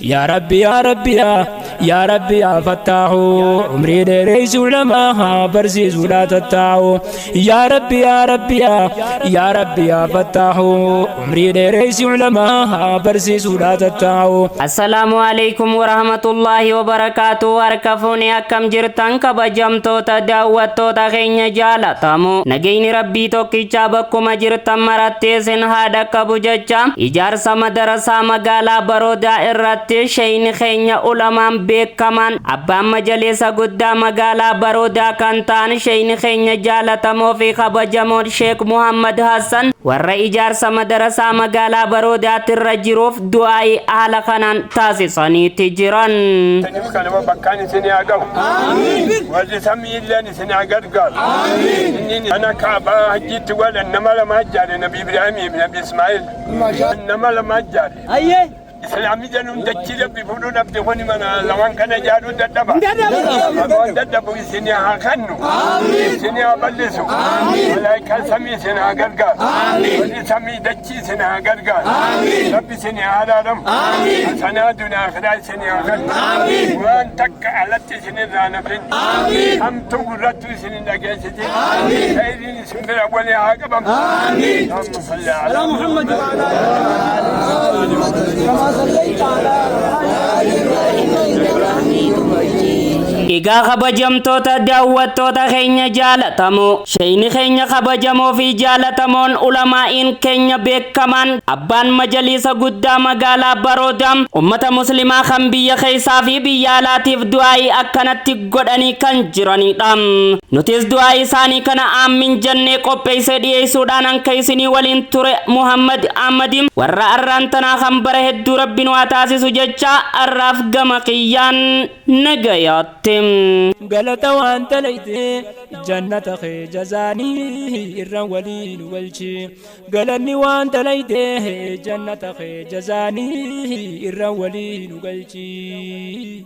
Yaa Rabbi yaa Rabbi yaa yaa Rabbi yaa Fattaahu umrii dheereessu ulamaa barsiisuudha tattaa'u. Yaa Rabbi yaa Rabbi yaa yaa Rabbi yaa Fattaahu umrii dheereessu ulamaa barsiisuudha tattaa'u. Assalaamu alaikum warahmatullaahi wabarakaatu. Harka fuunee akkam jirtan kabajamtoota daawwattoota keenya jaalatamu. Nageenyi Rabbii tokkichaa bakkuma jirtan maratti isin haa dhaqqabu jecha ijaarsa madarasaa magaalaa Baroodaa irratti sheeyni keenya ulamaan beekamaan abbaan majaliisa guddaa magaalaa Baroodaa kan ta'an sheeyni keenya jaalatamoo fi kabajamoon Sheek Muhammad Hassan warra ijaarsa madarasaa magaalaa Baroodaatti irra jiruuf du'aa'ii haala kanaan taasisaniiti jiran. Saniif kanuma bakkaan isin haa ga'u. Warri samii illeen isin haa gargaaru. Inni ana kaabaa hajjiitti godhan nama lama ijaare, Nabi Ibraahimii fi Nabi Ismaa'il. Nama lama ijaare. Islaamni jedhuun dachii Rabbi fuudhuu dhabde kuni mana lamaan kana ijaaruu dadhaba. Waan dadhabu isin haa kennu. Isin haa bal'isu. Malaayikaan samii isin haa gargaaru. Warri samii dachii isin haa gargaaru. Rabbi isin haa araaramu. Hasanaa dunyaa akhiraa isin haa kennu. Waan takka alatti isin irraa nafin. Hamtuu gurrattu isin hin dhageessisin. Khayriin isin bira walii haa qabamu. Allahumma salli ala Muhammad. Egaa kabajamtoota daawwattoota keenya jaalatamoo, sheeyni keenya kabajamoo fi jaalatamoon ulamaa'iin keenya beekamaan abbaan majaliisa guddaa magaalaa Baroodaa ummata muslimaa kan biyya keessaa fi biyya alaatiif du'aa'ii akkanatti godhanii kan jiranidha. Nutis du'aa'ii isaanii kana aammin jennee qopheessee dhiyeessuudhaan hanka isinii waliin ture Muhammad Ahmadi warra arraan tanaa kan bara hedduu Rabbi nu haa taasisu jecha arraaf gama kiyyaan nagayaatti. Galata waan talayte jannata kee jazaanii irraan waliin galchi. Galanni waan talayte jannata kee jazaanii irraan waliin galchi.